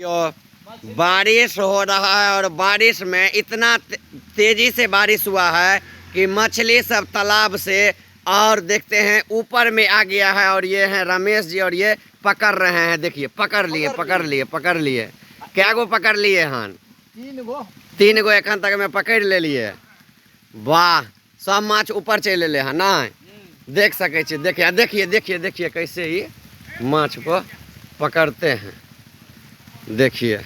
यो बारिश हो रहा है और बारिश में इतना तेजी से बारिश हुआ है कि मछली सब तालाब से और देखते हैं ऊपर में आ गया है। और ये हैं रमेश जी और ये पकड़ रहे हैं। देखिए पकड़ लिए, पकड़ लिए, पकड़ लिए। क्या गो पकड़ लिए हन? 3 गो। 3 गो एखन तक में पकड़ ले लिए। वाह, सब माछ ऊपर चल ले हन ना? देख सके छी। देखिए देखिए देखिए देखिए कैसे ही माछ को पकड़ते हैं। देखिए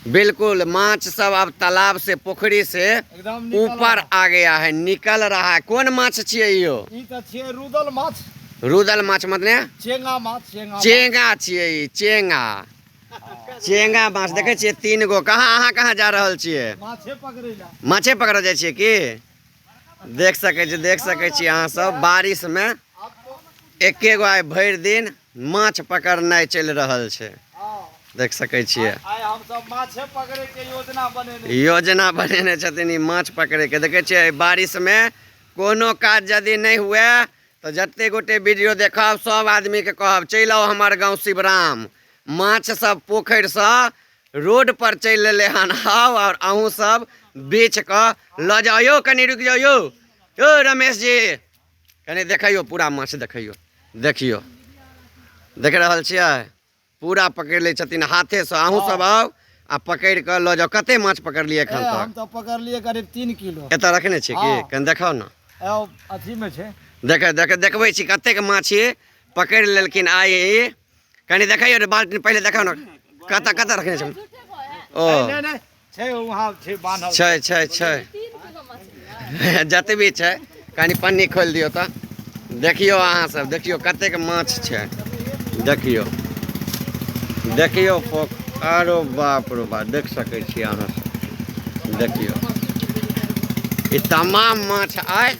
बिल्कुल माछ सब अब तालाब से पोखरी से एकदम निकल ऊपर रहा। आ गया है, निकल रहा है। कौन माछ छियै यो? ई त छियै रुदल माछ। रुदल माछ मतलब? चेंगा माछ, चेंगा माछ। चेंगा छियै ई, चेंगा। चेंगा माछ देखै छियै 3 गो। कहाँ अहाँ कहाँ जा रहल छियै? माछे पकड़ै ला। माछे पकड़ऽ जाइ छियै की? देख सकै छी, देख सकै छी अहाँ सब बारिश में एके गो आइ भरि दिन माछ पकड़नाइ चलि रहल छै। देख सकै छियै। आइ हम सब माछे पकड़ै के योजना बनेने। योजना बनेने छथिन ई माछ पकड़ै के। देखै छियै बारिश में कोनो काज यदि नहि हुए तऽ जते गोटे वीडियो देखब सब आदमी के कहब चलि आउ हमर गाँव शिवराम, माछ सब पोखरिसँ रोड पर चलि एलै हन। आउ और अहूँ सब बेच कऽ लऽ जाउ। यौ कनि रुकि जाउ यौ, यौ रमेश जी कनि देखैयौ, पूरा माछ देखैयौ। देखियौ देख रहल छियै पूरा पकड़ि लै छथिन हाथेसँ। अहूँ सब आउ आ पकड़ि कऽ लऽ जाउ। कते माछ पकड़लियै एखन तक? हम तऽ पकड़लियै करीब 3 किलो। एतऽ रखने छियै की? हँ। कनि देखाउ ने। अथीमे छै। देख, देख, देखबै छी कतेक माछ पकड़ि लेलखिन आइ। कनि देखैयौ रे, बाल्टीन पहिले देखाउ ने। कतऽ कतऽ रखने छै? ओ। नहि, नहि, छै वहाँ छै बान्हल। छै, छै, छै। जतबी छै कनि पन्नी खोलि दियौ तऽ। देखियौ अहाँ सब, देखियौ कतेक माछ छै। देखियौ, देखियौ पोख, आरो बाप रो बाप, देख सकै छी अहाँ सब। देखियौ ई तमाम माछ आइ